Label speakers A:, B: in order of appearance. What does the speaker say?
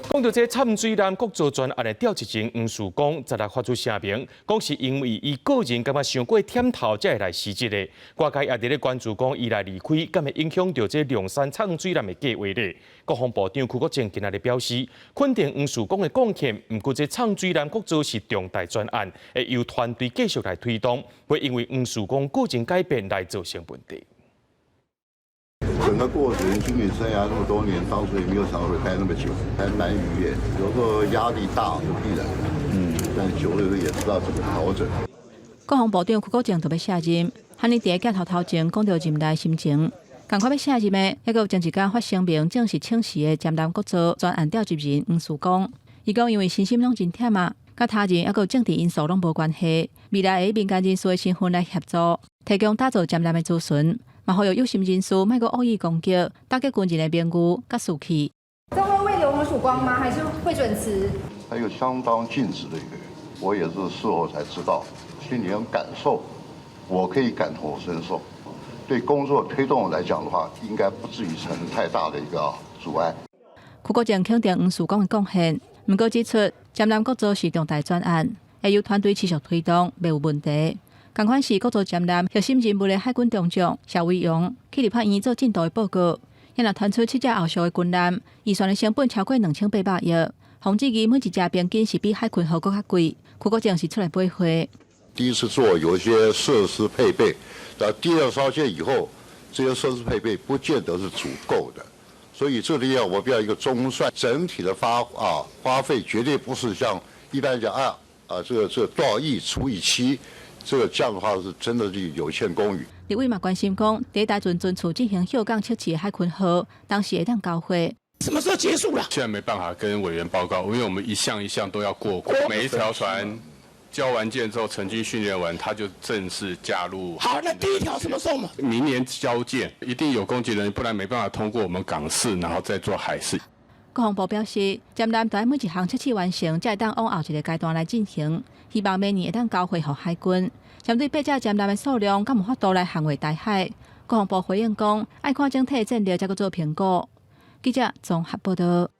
A: 講到這摻水艦國造專案的召集人黃樹光，昨日發出聲明，講是因為伊個人感覺傷過忝頭，才會來辭職的。外界也佇咧關注講，伊來離開，敢會影響著這龍山摻水艦的計劃咧？國防部長邱國正今仔日表示，肯定黃樹光的貢獻，毋過這摻水艦國造是重大專案，會由團隊繼續來推動，袂因為黃樹光個人改變來造成問題。
B: 整個過程，軍旅生涯那麼多年，當初也沒有想到會待那麼久，還蠻愉悅。有時候壓力大是必然的，但久了也知道怎麼調整。
C: 國防部長邱國正就欲卸任，予伊佇鏡頭頭前講著任內心情。仝款欲卸任的，猶閣有前一工發聲明正式請辭的殲艦國造專案召集人黃樹光。伊講因為身心攏真忝啊，佮他人猶閣有政治因素攏無關係，未來會以民間人士的身份來協助，提供打造殲艦的資訊。嘛，呼籲有心人士莫閣惡意攻擊，打擊軍人的名譽佮士氣。
D: 這會慰留黃曙光嗎？還是會準辭？
B: 他有相當盡職的一個人，我也是事後才知道，心裡有感受，我可以感同身受。對工作推動來講的話，應該不至於產生太大的一個阻礙。
C: 邱國正肯定黃曙光的貢獻，毋過指出，殲艦國造是重大專案，會由團隊持續推動，袂有問題。仝款是國造殲艦核心人物的海軍中將蕭偉榮去立法院做進度的報告，遐若傳出七隻後續的軍艦，預算的成本超過2800億，馮質疑每一隻平均是比海鯤號閣較貴。邱國正是出來駁話。
B: 第一次做有一些設施配備，到第二艘艦以後，這些設施配備不見得是足夠的，所以這裡要我標一個中算，整體的花費絕對不是像一般講啊，這個多少億除以七。這個這樣的話是真的是有欠公允。
C: 立委嘛關心講，佇台船船處進行休港測試的海鯤號，當時會當交貨。
E: 什麼時候結束了？
F: 現在沒辦法跟委員報告，因為我們一項一項都要過關，每一條船交完件之後，成軍訓練完，他就正式加入。
E: 好，那第一條什麼時候嘛？
F: 明年交件，一定有攻擊人，不然沒辦法通過我們港試，然後再做海試。
C: 國防部表示，殲艦著愛每一項測試完成，才會當往後一個階段來進行。希望明年會當交貨予海軍。針對八隻殲艦的數量，敢有法度來航越台海？國防部回應講，愛看整體戰力，才閣做評估。記者綜合報道。